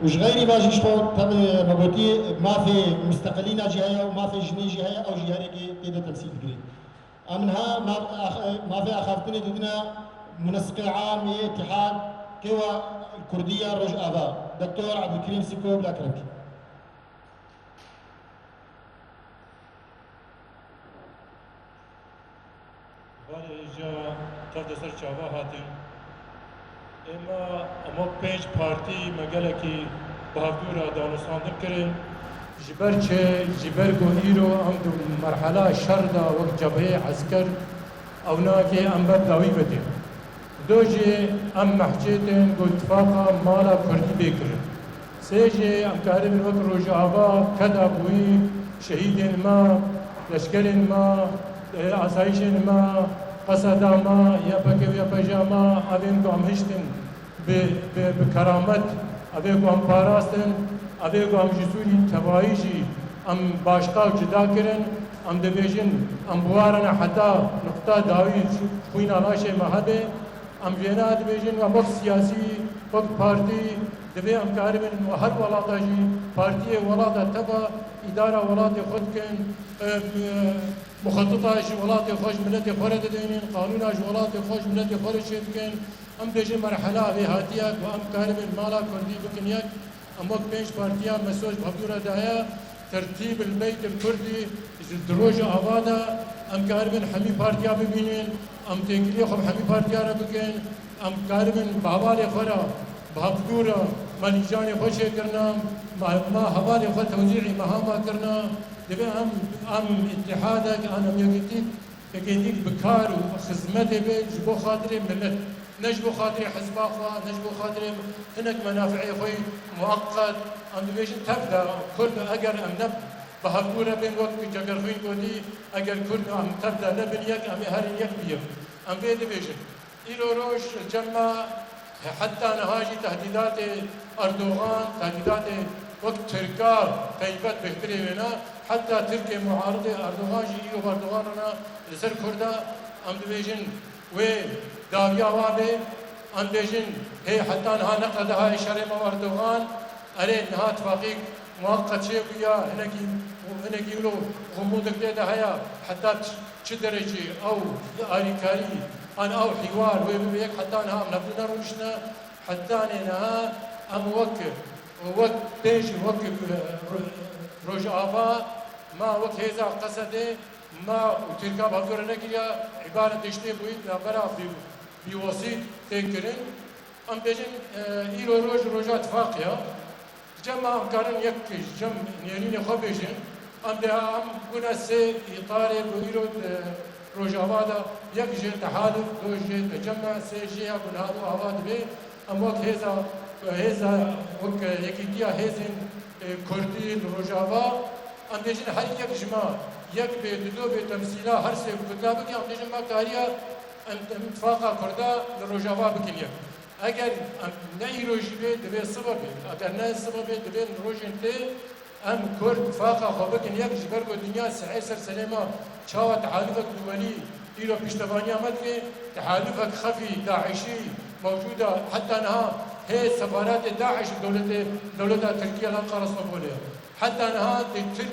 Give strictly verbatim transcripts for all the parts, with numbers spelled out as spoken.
Û ji xeyrî va jî ji xwe, tabi me gotî, mafê misteqilîna jî heye û mafê jinê jî heye, ew jî her yekê tê de temsîl dikirin. Em niha ma-, ax-, mafê axaftinê didine Munesqê Am ê Îtîhad Qewa Kurdî ya Rojava, Doktor Ebdulkerîm Sîko, bila kerem kî. Barê hêja tev de ser çava hatin. Êma, ema pênc partî me gelekî bi hevdû re danûstandin kirin. Ji ber çi? Ji ber ku îro em di merhela şer de wek cebheyê esker, ew nake em ber dawî bitin. Do jî em mehcêtin ku tifaqa mala kurdî bê kirin. Sê jî em karibin wek Rojava keda bûyî şehîdên me, leşkerên me, e, asayîşên me, Qeseda me, Y P G û Y P J me, evên ku em hiştin bi, bi, bi keramet, evê ku em parastin, evê ku em ji Sûrî tevayî jî em başqa û cida kirin, em dibêjin, em biwarine heta nuqta dawî ji xwîna laşê me hebe. Em jêna dibêjin, em wek siyasî, wek partî, divê em karibin her welata jî partiyê welata teva îdara welatê xwe dikin, e, e, muxetita ji welatê xwe, ji miletê xwe re didênin, qanûna ji welatê xwe, ji miletê xwe re çêdikin. Em bêjin merhela vê hatiye ku em karibin mala kurdî bikin yek. Em wek pênc partiya me soz bi hevdû re daye, tertîb el beyt el kurdî, ji di roja ava de em karibin hemî partiya bibînin, em têkiliyê xwe bi hemî partiya re bikin, em karibin bi hevalê xwe re, bi hevdû re me lîcanê xwe çêkirine, me, me hevalê xwe tewzî'î mehama kirine, divê em, em îtîhadek, em yekîtîk, Yekîtîk bi kar û xizmetê be ji bo xatirê milet, ne ji bo xatirê hizba xwe, ne ji bo xatirê hinek menafi'ê xwe yî mueqqet. Em dibêjin tev de Kurd, eger em ne bi hevdû re bên, wek Cegerxwîn gotî, eger Kurd em tev de nebin yek, em ê herin yek bi yek. Em vê dibêjin. Îro roj li cem me heta niha jî tehdîdatê Erdogan, tehdîdatê wek Tirka qeybet bêhtirê wêna, heta Tirkê muaridê Erdogan jî îro bi Erdogan re ne li ser Kurda. Em dibêjin wê dawiya wa bê, em dibêjin hê heta niha neqede hayê şerê me û Erdogan. Erê, niha tifaqîk mueqqet çêbûya, hinekî, hinekî wilo xumûdek tê de heye, heta çi, çi derecê ew alîkarî an ew hîwar wê bibe yek, heta niha em hevdû nerûniştine, heta nê niha em wek, wek pênc, wek, e, ro-, Rojava, ma wek hêza Qesedê, ma û Tirka bi hevdû re nekiriya, îbaret tiştê bûyî, navbera bî, bîwesît tê kirin. Em bêjin, e, îro roj, roja tifaqê ya. Cem em karin yek ji cem nêrînê xwe bêjin. Em dê em bûne sê îtarê ku îro di Rojava de yek ji tehaluf, do jê de cem e, sê jê ya ku niha ava dibe. Em wek hêza, hêza, wek yekîtiya hêzên, e, kurdî li Rojava, em bêjin her yek ji me yek bê, dido bê temsîla her sê bi Kurda bike, em bêjin me kariya em, em tifaqa Kurda li Rojava bikin yek. Eger em ne îro jî bê, divê sibe bê. Eger ne sibe bê, divê rojên tê em Kurd tifaqa xwe bikin yek, ji ber ku dinya sihê ser serê me çawa tehalufek duwelî îro piştevaniya me dike, tehalufek xefî, DAIŞî mewcûd e, heta niha hê sefaratê DAIŞ dewletê, dewleta Tirkiye li Enqara Stenbolê ye. Heta niha tê Tirk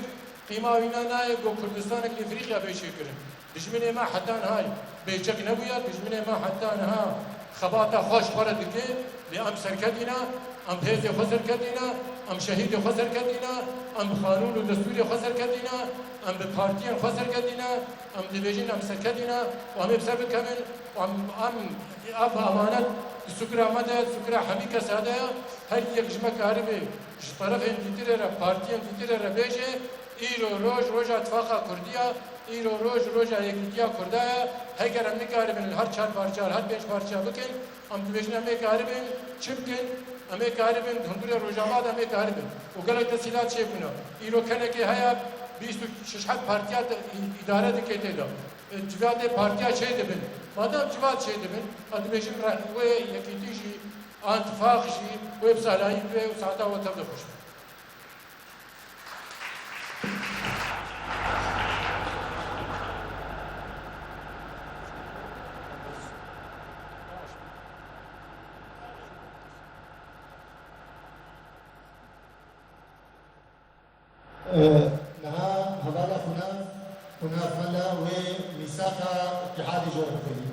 qîma wîna nayê ku Kurdistanek li Efrîqya bê çêkirin. Dijminê me heta niha bêçek nebûye, dijminê me heta niha xebata xwe ji xwe re dike, lê em serketîne, em bi hêzê xwe serketîne, em şehîdê xwe serketîne, em bi qanûn û destûrê xwe serketîne, em bi partiyên xwe serketîne, em dibêjin em serketîne û em ê bi ser bikevin û em, em ev emanet di sukira me de, sukira hemî kesa de ye, her yek ji me karibe ji terefên dîtirê re, partiyên dîtirê re bêje, îro roj, roja tifaqa Kurdî ye, îro roj, roja yekîtiya Kurda ye. Heger em nikaribin li her çar parça, li her pênc parça bikin, em dibêjin em ê karibin çi bikin? Em ê karibin di hundirê Rojava de em ê karibin. Û gelek tesîlat çêbûne. Îro kenekê heye bîst û şeş heb partiya de î-, îdare dike tê de. E, civata partiya çê dibin. Madem civat çê dibin, em dibêjin re-, wê yekîtî jî, an tifaq jî, wê bi salayî bibe û saeta we tev de xweş be. Niha hevala xwe nas, xwe nas me le wê mîsaqa îtîhadê ji we bixwînî.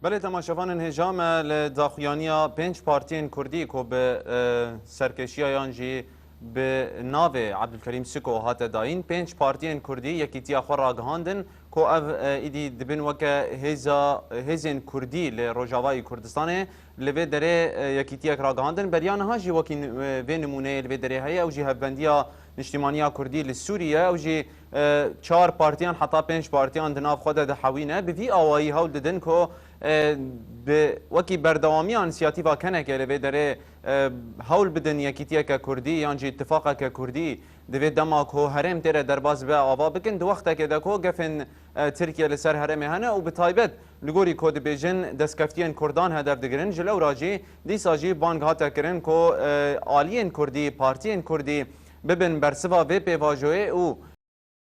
Belê temaşevanên hêja, me li daxuyaniya pênc partiyên kurdî ku bi, e, serkêşiya yan jî bi navê Ebdulkerîm Siko hate dayîn, pênc partiyên kurdî yekîtiya xwe ragihandin ku ev, e, îdî dibin weke hêza, hêzên kurdî li Rojavayê Kurdistanê. Li vê derê, e, yekîtiyek ragihandin. Beriya niha jî wekî, e, vê nimûneyê li vê derê heye, ew jî Hevbendiya Niştîmaniya Kurdî li Sûrî ye. Ew jî, e, çar partiyan heta pênc partiyan di nav xwe de dihewîne. Bi vî awayî hewl didin ku, e, bi wekî berdewamiya înisiyatîfa keneke li vê derê, e, hewl bidin yekîtiyeke kurdî yan jî îtifaqeke kurdî di vê dema ku herêm tê re derbas be ava bikin. Di wextekê de ku gefên, e, Tirkiye li ser herêmê hene û bi taybet li gorî ku dibêjin destkeftiyên kurdan hedef digirin, ji lewra jî dîsa jî bang hate kirin ku, e, aliyên kurdî, partiyên kurdî bibin bersiva vê pêvajoyê û